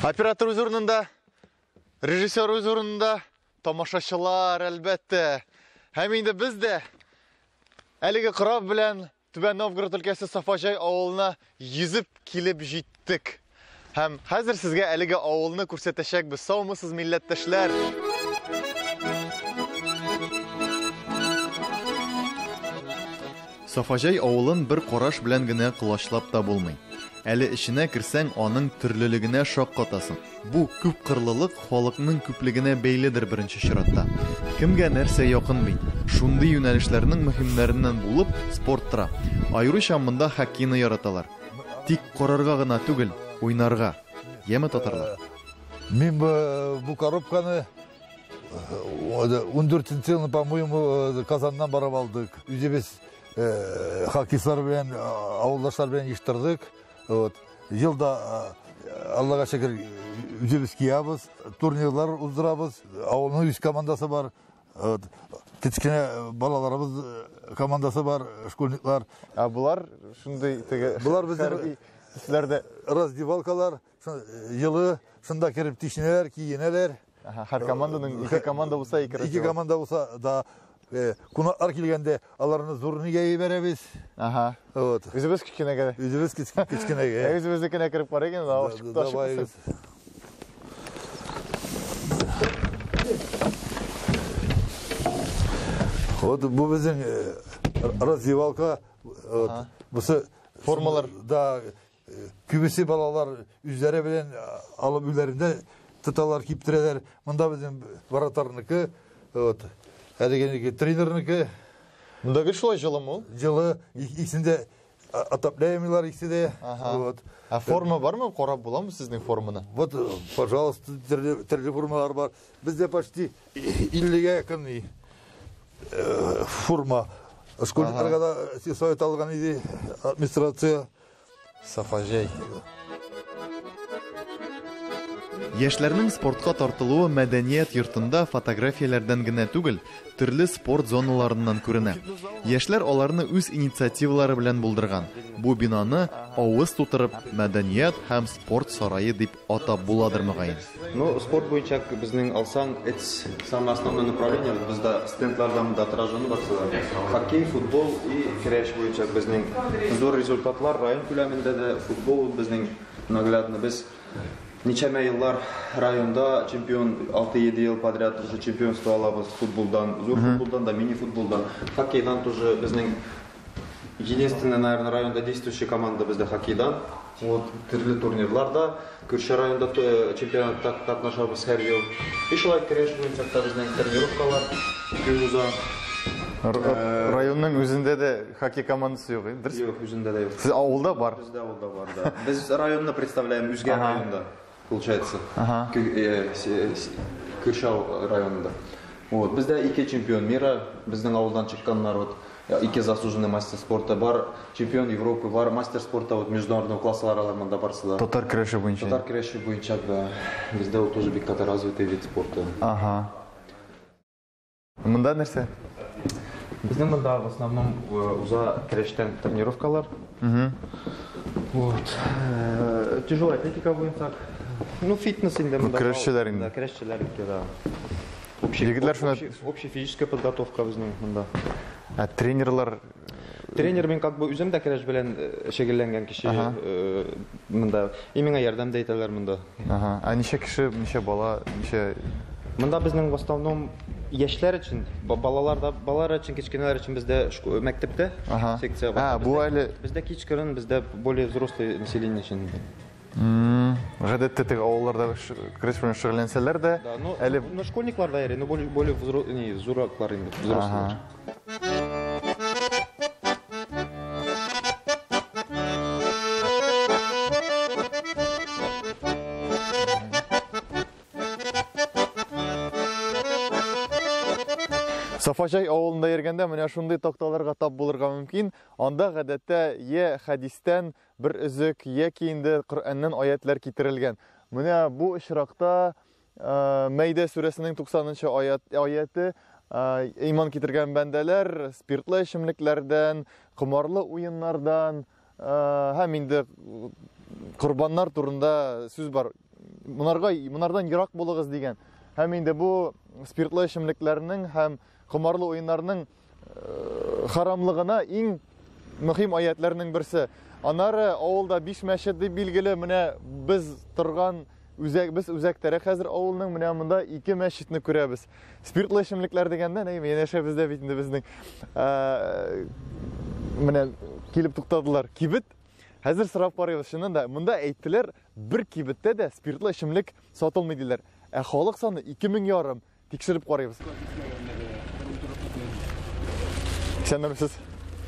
Оператор үз урынында, режиссер үз урынында, тамашачылар, әлбәттә. Һәм инде без дә әлеге кораб белән Түбән Новгород өлкәсе Сафаҗай авылына йөзеп килеп җиттек. Һәм хәзер сезгә әлеге авылны күрсәтәчәкбез. Саумысыз, милләттәшләр! Сафаҗай авылын бер караш белән генә колачлап та булмый. Әле эченә керсәң, аның төрлелегенә шаккатасың. Бу күпкырлылык халыкның күплегенә бәйледер беренче чиратта. Кемгә нәрсә якын бит. Шундый юнәлешләрнең мөһимнәреннән булып спорт тора. Аеруча монда хоккейны яраталар. Тик карарга гына түгел, уйнарга. Яме, татарлар? Мин бу коробканы 14 елны, по-моему, Казаннан барып алдык. Үзебез хоккейчылар белән, авылдашлар белән оештырдык. Вот. Елда, Аллага шөкер, үзебез киябез, турнирлар уздырабыз. Авылның үз командасы бар. Вот. Кечкенә балаларыбыз командасы бар, школьниклар. Ә болар шундый теге Болар безнең төсләрдә раздевалкалар, Елы, шунда кереп тишенәләр, киенәләр. Һәр команданың ике команда булса, ике Ике команда булса, да, кунаклар килгәндә аларны зур нигә җибәрәбез. Ага. Вот. Үзебез кечкенәгә. Үзебез кечкенәгә. Үзебезнекенә кереп карыйк инде, Давай. Вот бу безнең раздевалка. Вот. Бусы формалар. Да, Күбесе балалар үзләре белән алып өйләрендә тоталар, киптерәләр. Монда безнең вратарныкы, вот, әлегенеке тренерныкы. Монда гел шулай җылымы ул? Җылы, икесендә отопляемыйлар икесе дә. Вот. Ә форма бармы? Карап буламы сезнең форманы? Вот, пожалуйста, төрле, төрле формалар бар. Бездә почти 50-гә якын форма. Школьникларга да совет алган иде администрация. Сафаҗай. Яшьләрнең спортка тартылуы мәдәният йортында фотографияләрдән генә түгел, төрле спорт зоналарыннан күренә. Яшьләр аларны үз инициативалары белән булдырган. Бу бинаны авыз тутырып мәдәният һәм спорт сарае дип атап буладыр мөгаен. Ну, спорт буенча безнең алсаң, это самое основное направление, вот бездә стендларда монда отражено барсы да. Хоккей, футбол и көрәш буенча безнең зур результатлар район күләмендә дә, футбол вот безнең наглядно без ничәмә еллар районда чемпион, 6-7 ел подряд уже чемпионство алабыз футболдан, зур футболдан да, мини-футболдан, хоккейдан тоже безнең Единственная, наверное, районда действующая команда бездә хоккейдан. Вот, төрле турнирларда, күрше районда чемпионатта катнашабыз һәр ел. И шулай көрәш буенча да безнең тренировкалар көн уза. Районның үзендә дә хоккей командасы юк, дөрес? Юк, үзендә дә юк. Сез авылда бар? Бездә авылда бар, да. Без районны представляем, үзгә районда, получается. Күрше районында. Вот, бездә ике чемпион мира, безнең авылдан чыкканнар, вот. Ике заслуженный мастер спорта бар, чемпион Европы бар, мастер спорта вот международного класса алар монда барсы да. Татар көрәше буенча. Татар көрәше буенча да. Бездә ул тоже бик каты развитый вид спорта. Ага. Монда нәрсә? Безнең монда в основном уза көрәштән тренировкалар. Вот. Тяжелая атлетика буенча. Ну, фитнес инде монда. Көрәшчеләр инде. Да, көрәшчеләр инде, да. Егетләр шуны Общая физическая подготовка безнең монда. Ә тренерлар? Тренер мин как бы үзем дә көрәш белән шөгыльләнгән кеше монда. И миңа ярдәм дә итәләр монда. Ага. Ә ничә кеше, ничә бала, ничә Монда безнең в основном яшьләр өчен, балалар да, балалар өчен, кечкенәләр өчен бездә мәктәптә секция бар. Ә, бу әле бездә кичкырын, бездә более взрослый население өчен. Гадәттә теге авылларда көрәш белән шөгыльләнсәләр дә, Да, ну, әле ну, школьниклар да йөри, но более, более не, зурраклар инде, взрослыйлар. Сафаҗай авылында йөргәндә менә шундый такталарга тап булырга мөмкин. Анда гадәттә е хәдистән бер өзек яки инде Коръәннән аятьләр китерелгән. Менә бу очракта Мәйдә сүрәсенең 90 аят, аяте иман китергән бәндәләр спиртлы эчемлекләрдән, комарлы уеннардан һәм инде корбаннар турында сүз бар. Монарга, монардан ерак булыгыз дигән. Һәм инде бу спиртлы эчемлекләрнең һәм комарлы уеннарның харамлыгына иң мөһим аятләрнең берсе. Аннары авылда 5 мәчет дип билгеле, менә без торган үзәк, без үзәктәрәк хәзер авылның, менә монда 2 мәчетне күрәбез. Спиртлы эчемлекләр дигәндә, әй, янәшәбездә бит инде безнең, менә килеп туктадылар. Кибет. Хәзер сорап карыйбыз, чыннан да, монда әйттеләр, бер кибеттә дә спиртлы эчемлек сатылмый диләр. Ә халык саны 2500. Тикшереп карыйбыз. Исәнмесез.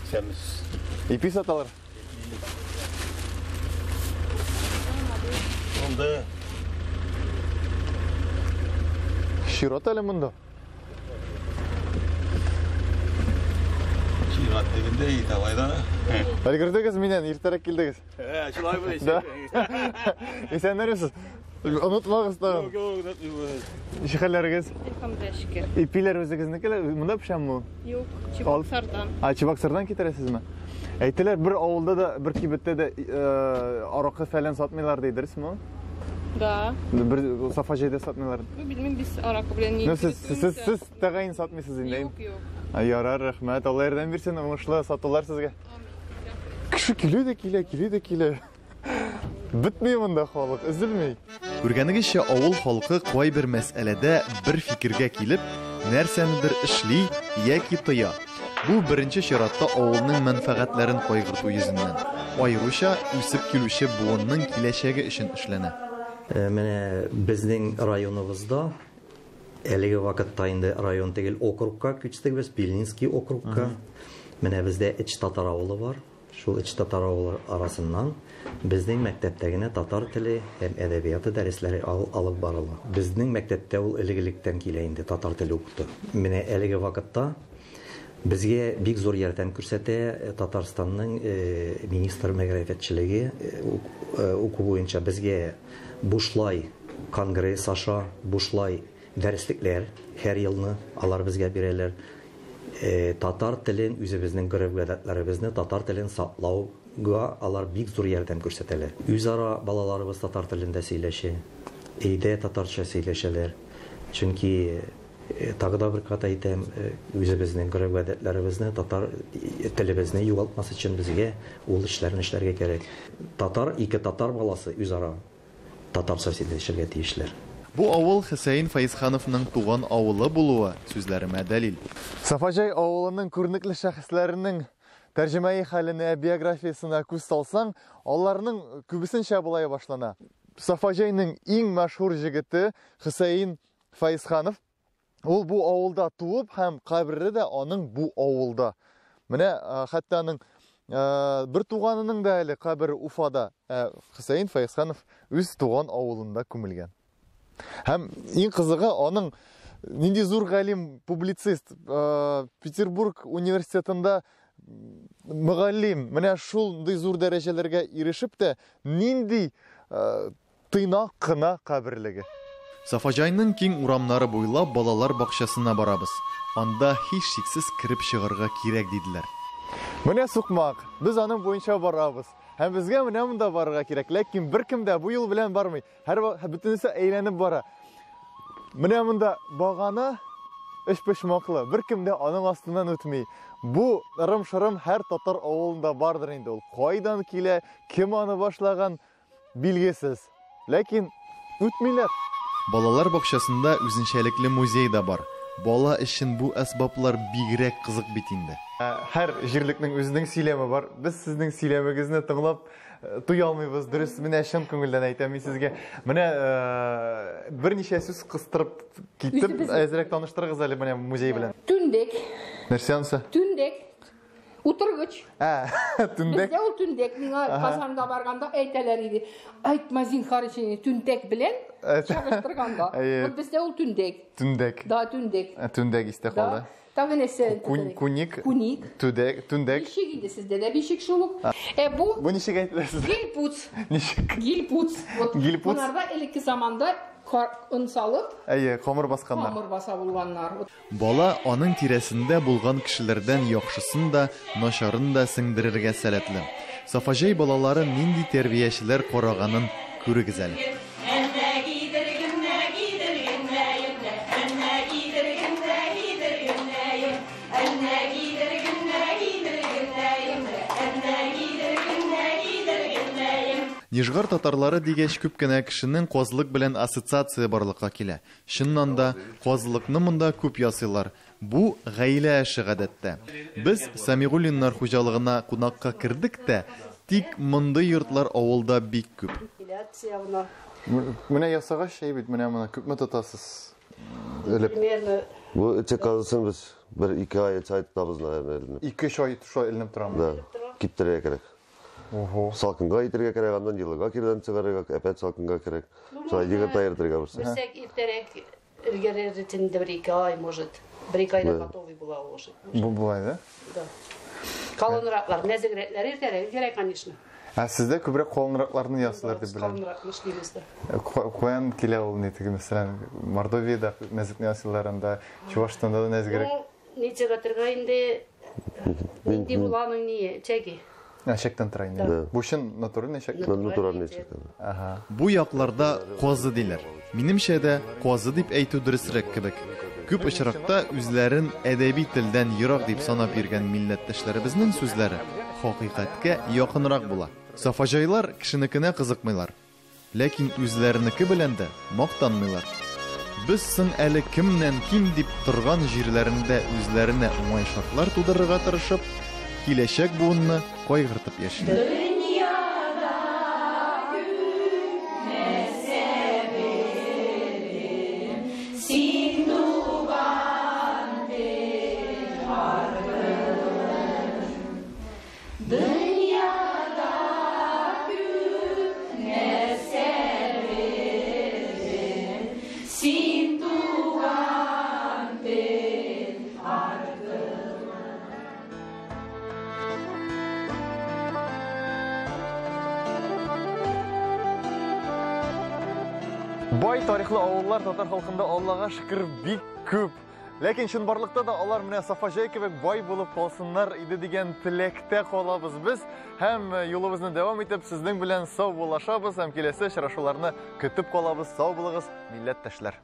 Исәнмесез. Ипи саталар. Монда. Чират әле монда. Чират дигәндә италай да. Өлгердегез миннән, иртәрәк килдегез. Шулай бу. Да. Исәннәрсез. Онытмагыз тагын. Юк, юк, онытмыйбыз. Ничек хәлләрегез? Әлхәмдүлилләһ, шөкер. Ипиләр үзегезнеке, монда пешәме бу? Юк, Чебоксардан. А, Чебоксардан китерәсезме? Әйттеләр, бер авылда да, бер кибеттә дә аракы фәлән сатмыйлар ди, дөресме? Да. Бер Сафаҗайда сатмыйлар. Ну, белмим, без аракы белән ни. Ну, сез, сез, сез тәгаен сатмыйсыз инде. Юк, юк. Ярар, рәхмәт. Алла ярдәм бирсен, уңышлы сатулар сезгә. Кеше килә дә килә, килә дә килә. Бетми монда халык, өзелми. Күргәнегезчә, авыл халкы кайбер мәсьәләдә бер фикергә килеп, нәрсәнедер эшли яки тыя. Бу беренче чиратта авылның мәнфәгатьләрен кайгырту йөзеннән, аеруча үсеп килүче буынның киләчәге өчен эшләнә. Менә безнең районыбызда әлеге вакытта инде район түгел, округка күчтек без, Пильнинский округка. Менә бездә өч татар авылы бар. Шул өч татар авылы арасыннан безнең мәктәптә генә татар теле һәм әдәбияты дәресләре алып барыла. Безнең мәктәптә ул элек-электән килә инде татар теле укыту. Менә әлеге вакытта безгә бик зур ярдәм күрсәтә Татарстанның министр мәгърифәтчелеге уку буенча безгә бушлай конгресс аша, бушлай дәреслекләр һәр елны алар безгә бирәләр. Татар телен, үзебезнең гореф-гадәтләребезне, татар телен саклауга алар бик зур ярдәм күрсәтәләр. Үзара балаларыбыз татар телендә сөйләшә, өйдә татарча сөйләшәләр. Чөнки тагы да бер кат әйтәм, үзебезнең гореф-гадәтләребезне, татар телебезне югалтмас өчен безгә ул эшләрне эшләргә кирәк. Татар, ике татар баласы үзара татарча сөйләшергә тиешләр. Бу авыл Хөсәен Фәйзхановның туган авылы булуы сүзләремә дәлил. Сафаҗай авылының күренекле шәхесләренең тәрҗемәи хәленә, биографиясенә күз салсаң, аларның күбесенчә болай башлана. Сафаҗайның иң мәшһүр җегете Хөсәен Фәйзханов, ул бу авылда туып һәм кабере дә аның бу авылда. Менә хәтта аның бер туганының да әле кабере Уфада. Хөсәен Фәйзханов үз туган авылында күмелгән. Һәм иң кызыгы, аның нинди зур галим, публицист, Петербург университетында мөгаллим, менә шундый зур дәрәҗәләргә ирешеп тә, нинди тыйнак кына каберлеге. Сафаҗайның киң урамнары буйлап балалар бакчасына барабыз. Анда һичшиксез кереп чыгарга кирәк диделәр. Менә сукмак, без аның буенча барабыз. Һәм безгә менә монда барырга кирәк, ләкин беркем дә бу юл белән бармый. Һәр бөтенесе әйләнеп бара. Менә монда багана өчпочмаклы, беркем дә аның астыннан үтми. Бу ырым-шырым һәр татар авылында бардыр инде ул. Кайдан килә, кем аны башлаган, билгесез. Ләкин үтмиләр. Балалар бакчасында үзенчәлекле музей да бар. Бала өчен бу әсбаплар бигрәк кызык бит инде. Һәр җирлекнең үзенең сөйләме бар. Без сезнең сөйләмегезне тыңлап туя алмыйбыз. Дөрес, менә чын күңелдән әйтәм мин сезгә. Менә берничә сүз кыстырып китеп, әзрәк таныштырыгыз әле менә музей белән. Түндек. Нәрсә анысы? Түндек. Утыргыч. Түндек. Бездә ул түндек. Миңа Казанга барганда әйтәләр иде. Әйтмә зинһар өчен, түндек белән чагыштырганда. Вот бездә ул түндек. Түндек. Да, түндек. Түндек истә калды. Тагы нәрсә? Куник. Куник. Түндек, түндек. Бишек иде сездә дә бишек шул ук. Бу Бу ничек әйтелә сездә? Гильпуц. Ничек? Гильпуц. Вот Гильпуц. Монарда элекке заманда он салып, Әйе, камыр басканнар. Камыр баса булганнар. Бала аның тирәсендә булган кешеләрдән яхшысын да, начарын да сеңдерергә сәләтле. Сафаҗай балалары нинди тәрбиячеләр караганын күрегез әле. Нижгар татарлары дигәч, күп кенә кешенең казылык белән ассоциация барлыкка килә. Чыннан да, казылыкны монда күп ясыйлар. Бу гаилә эше гадәттә. Без Самигуллиннар хуҗалыгына кунакка кердек тә, тик мондый йортлар авылда бик күп. Менә ясагач әй бит, менә моны күпме тотасыз элеп? Примерно. Бу эче казысын без бер ике ай өч ай тотабыз, наверное, эленеп. Ике өч ай шулай эленеп торамы? Да. Киптерергә кирәк. Ого. Салкынга итергә кирәк, аннан елыга кирдән чыгарырга, опять салкынга кирәк. Шулай егерт аертырга берсе. Белсәк, иртәрәк өлгерер өчен дә бер ике ай, может. Бер ике айда готовый була ул уже. Бу болай да? Да. Калынраклар, нәзегрәкләр иртәрәк өлгерә, конечно. Ә сездә күбрәк калынракларны ясыйлар дип беләм. Калынракны эшлибез дә. Каян килә ул ни теге, мәсәлән, Мордовиядә нәзекне ясыйлар анда, Чувашстанда да нәзегрәк. Ну, ничек әйтергә инде, нинди була аның ние, чәге. Ә, чәктән тора инде. Да. Бу чын натуральный чәк? Натуральный чәк. Ага. Бу якларда казы диләр. Минемчә дә, казы дип әйтү дөресрәк кебек. Күп очракта үзләрен әдәби телдән ерак дип санап йөргән милләттәшләребезнең сүзләре хакыйкатькә якынрак була. Сафаҗайлар кешенекенә кызыкмыйлар. Ләкин үзләренеке белән дә мактанмыйлар. Без соң әле кемнән ким дип торган җирләрендә үзләренә уңай шартлар тудырырга тырышып, киләчәк буынны кайгыртып яшиләр. Дөньяда күп нәрсә белдем, син туган тел аркылы. Дөньяда күп нәрсә белдем, син туган тел аркылы. Бай тарихлы авыллар татар халкында Аллага шөкер бик күп. Ләкин чынбарлыкта да алар менә Сафаҗай кебек бай булып калсыннар иде дигән теләктә калабыз без. Һәм юлыбызны дәвам итеп сезнең белән сау булашабыз һәм киләсе очрашуларны көтеп калабыз. Сау булыгыз, милләттәшләр.